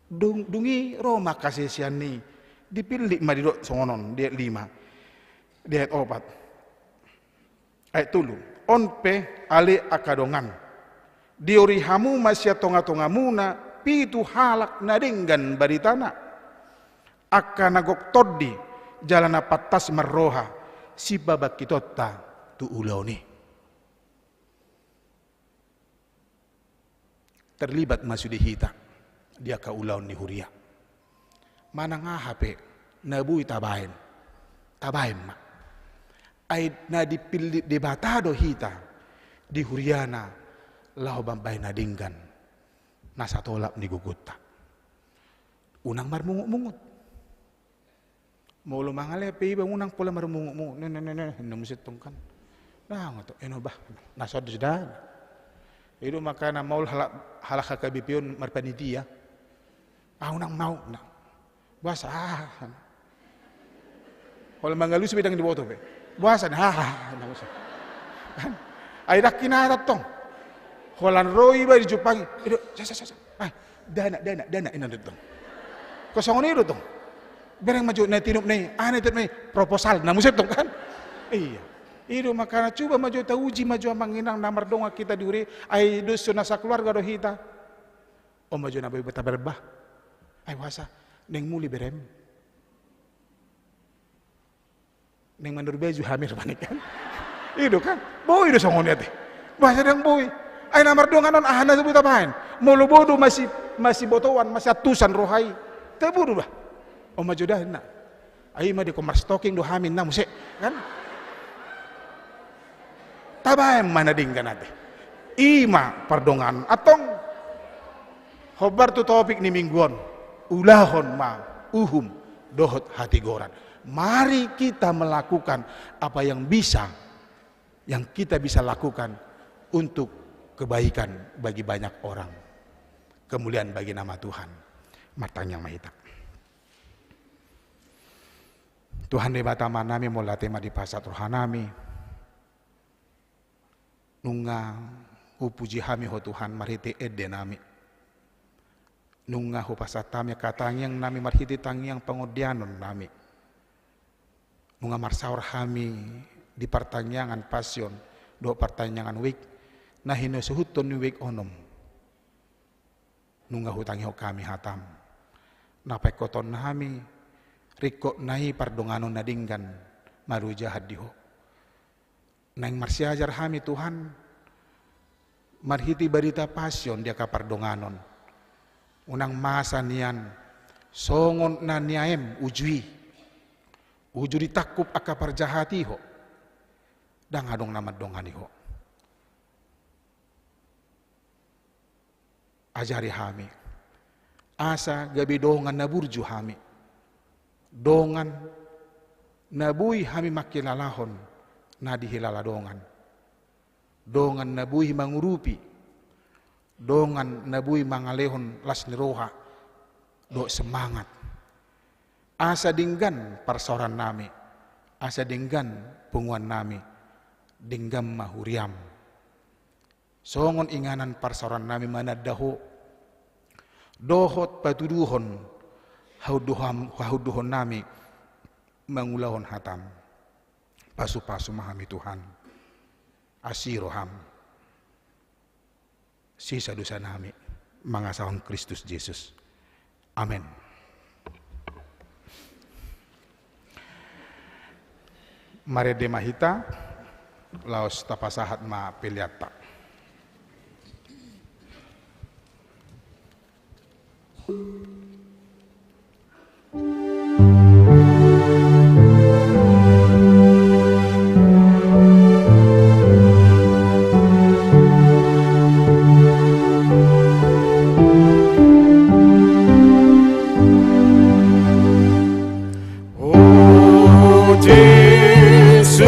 Dung, dung i ro ma angka haseseian i, dipillit ma didok songon on, di ayat lima, di ayat opat. Ayat tolu. On pe, ale angka dongan, diori hamu ma sian tongatongamuna pitu halak na denggan baritana, angka na gok tondi jala na pantas marroha sipabangkitonta tu ulaon i. Terlibat ma sude hita di angka ulaon ni huria. Manang aha pe na boi tabaen, tabaen ma. Ai na dipillit Debata do hita di huriana laho mambaen na denggan, na satolap ni gogonta. Unang marmungutmungut. Molo mangalehon pe iba, unang pola marmungutmungut. Ne, ne, ne, ne, ninna muse tong, kan. Nah, ngoto, eno bah, na so do suda. I do makana maol halak, halak H K B P on marpanitia. Au nang mau na. Boasa, ah. Holan mangalusi be ndang diboto be. Boasa na, ah, na boasa. Ai ndang hinata tong. Holan ro iba dijumpangi. I do, sa, sa, sa, sa. Ah, dana, dana, dana, inna do tong. Songon i do tong. Bereng ma jo na tinup na i, aha na tinup na i, proposal, na muse tong kan. Iya. I do makana cuba ma jo tauji ma jo amang inang na mardongan hita di huria, ai dosa na sakeluarga do hita. On ma jo na boi taberba. Ai boasa, naeng muli berem. Naeng mandor baju hami rupani kan. I do kan. Boi do songon i ate. Boasa ndang boi. Ai na mardongan on aha na boi tabaen. Molo bodo masi, masibotoan, masiantusan roha i. Tabodo bah. On ma jo da inna. Ai ma di komar stoking do hami na muse kan. Tabaen ma na denggan ate. I ma pardonganon. Antong. Hombar tu topik ni minggu on, ulahon ma uhum dohot hatigoran. Mari kita melakukan apa yang bisa, yang kita bisa lakukan untuk kebaikan bagi banyak orang. Kemuliaan bagi nama Tuhan. Martangiang ma hita. Tuhan Debata Amanami, mauliate ma di pasahat rohanami. Nunga hupuji hami Ho Tuhan marhite endenami. Nunga hupasahat hami angka tangiangnami marhite tangiang pangondianonnami. Nunga marsaor hami di partangiangan Passion dohot partangiangan Wijk na hinasuhuton ni wijk onom. Nunga hutangihon hami hatam. Na paingkoton hami ringkot na i pardonganon na denggan marujahan di Ho. Naeng marsiajar hami Tuhan, marhite barita Passion di angka pardonganon. Unang masa nian songon na niaem uju i. Uju ditangkup angka parjahat i Ho. Ndang adong na mandongani Ho. Ajari hami. Asa gabe dongan na burju hami. Dongan na boi hami mangkilalahon na dihilala dongan. Dongan na boi mangurupi. Dongan na boi mangalehon las ni roha dohot semangat. Asa denggan parsaorannami. Asa denggan punguannami. Denggan ma huriam. Songon inganan parsaorannami mananda Ho, dohot patuduhon haunduham-, haunduhonnami mangulahon hatam. Pasupasu ma hami Tuhan. Asi roham. Sesa dosanami mangasahon Kristus Jesus. Amen. Marende ma hita, laos tapasahat ma peleanta. O Jesus,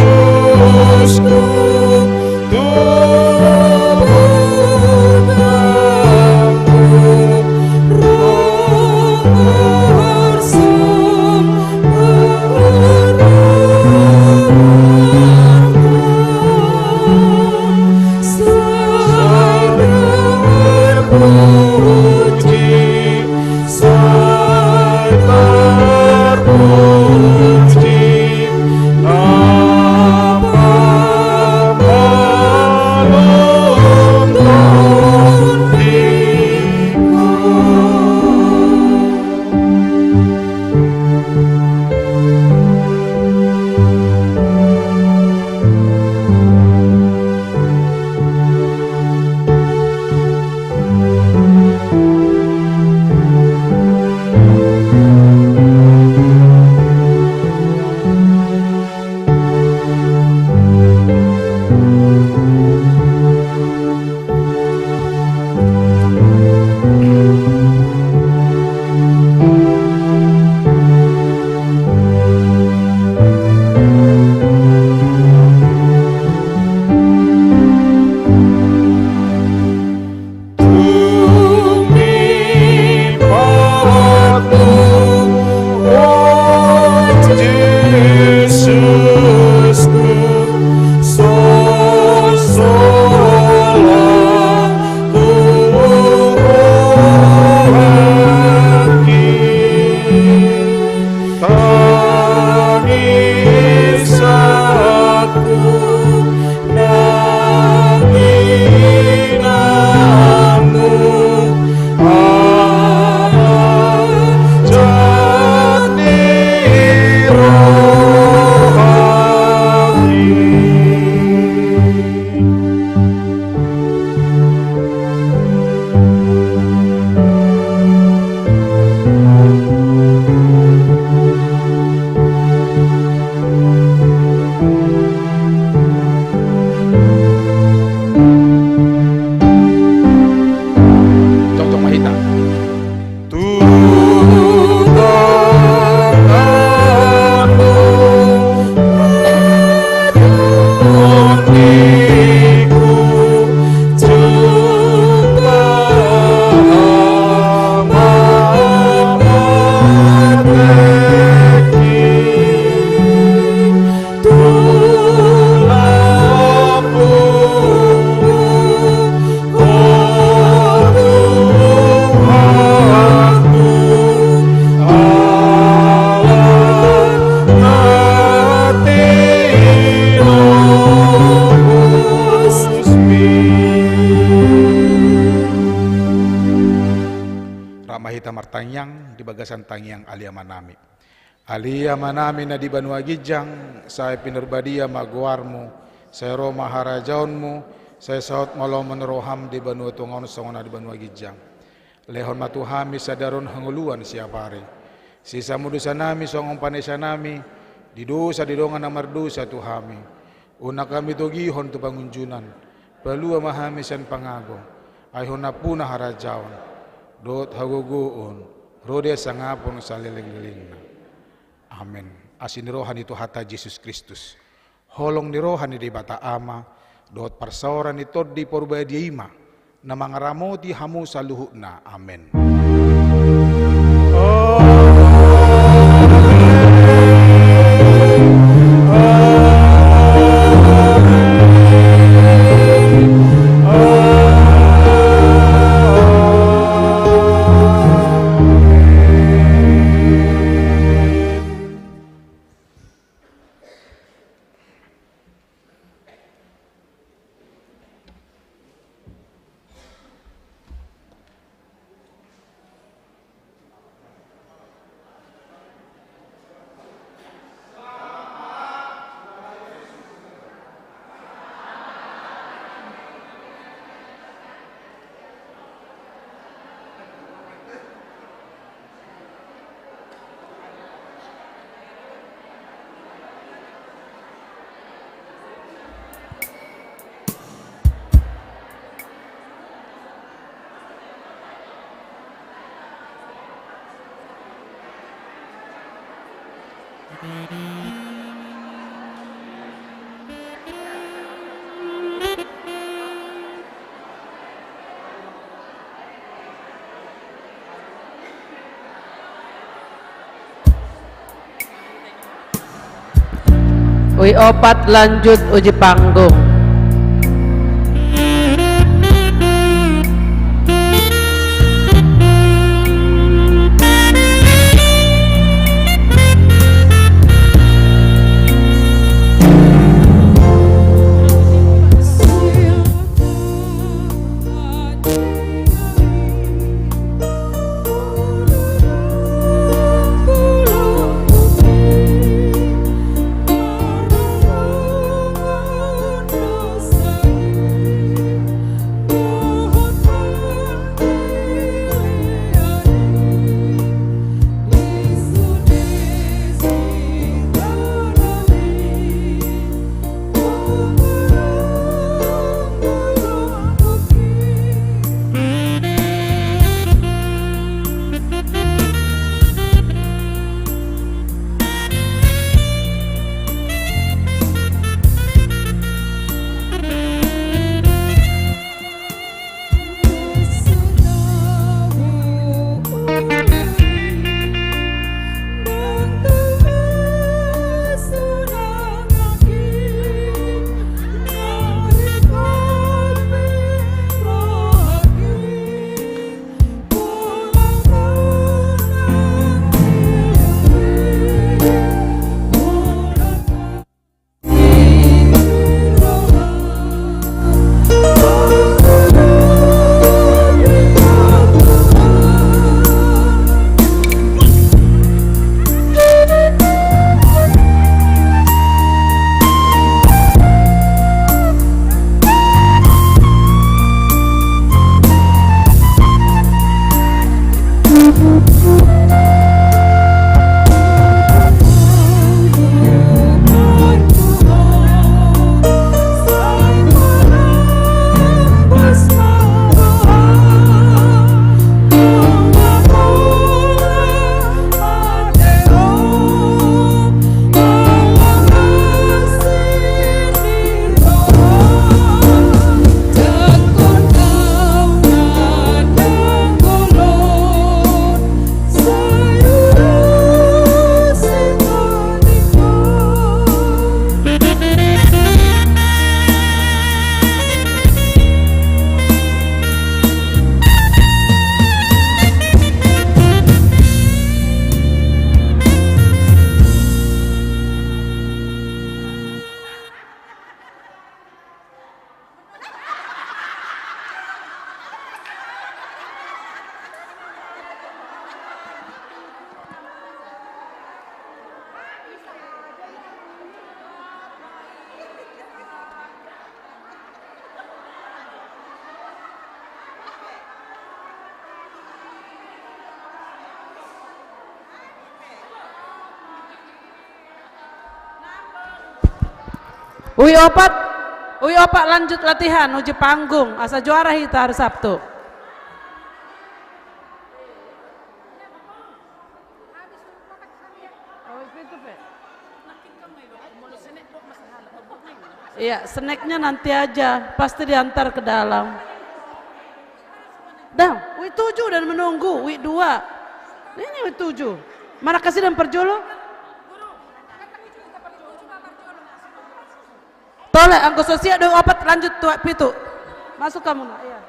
tangiang di bagasan tangiang Ale Amanami. Ale Amanami na di banua ginjang, sai pinarbadia ma goarmu, sai ro ma harajaonmu, sai saut ma lomo ni roham di banua tonga on songon na di banua ginjang. Lehon ma tu hami sadari on hangoluan siapari. Sesa ma dosanami songon panesanami di dosa di dongan na mardosa tu hami. Unang hami togihon tu pangunjunan, palua ma hami sian pangago, ai hona puna harajaon, dohot hagogoon, ro di hasangapon saleleng-lelengna. Amen. Asi ni roha ni Tuhanta Jesus Kristus, holong ni roha ni Debata Ama, dohot parsaoran ni Tondi Parbadia i ma na mangaramoti hamu saluhutna. Amen. Ui opat, lanjut uji panggung. Ui opat, ui opat lanjut latihan, uji panggung, asa juara hita hari Sabtu. Iya, snacknya nanti aja, pasti diantar ke dalam. Dah, wik tujuh dan menunggu, wik dua. Ini wik tujuh. Mana kasih dan perjolo? Tole, anggo so siap dong opat, lanjut tu wik pitu. Masuk kamu, Nak, iya.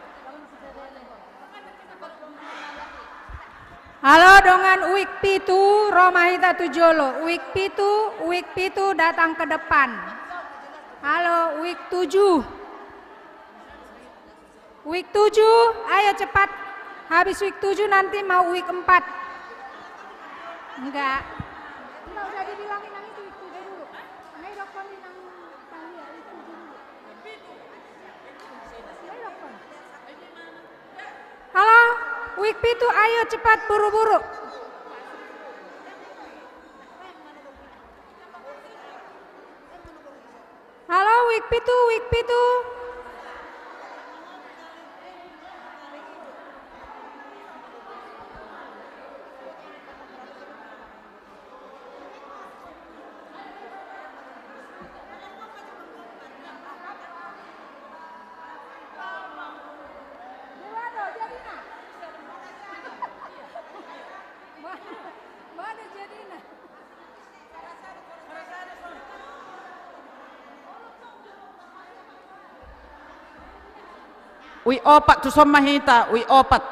Halo, dongan wik pitu, ro ma hita tu jolo. Wik pitu, wik pitu datang ke depan. Halo, wik tujuh. Wik tujuh, ayo cepat. Habis wik tujuh nanti mau wik empat. Enggak. Enggak, udah dibilangin nang itu wik tujuh dulu. Nang idok kami nang tanggia wik tujuh dulu. Nang idok kami. Halo, wik pitu, ayo cepat buru-buru. Halo, wik pitu, wik pitu. Wik opat, tu son ma hita, wik opat.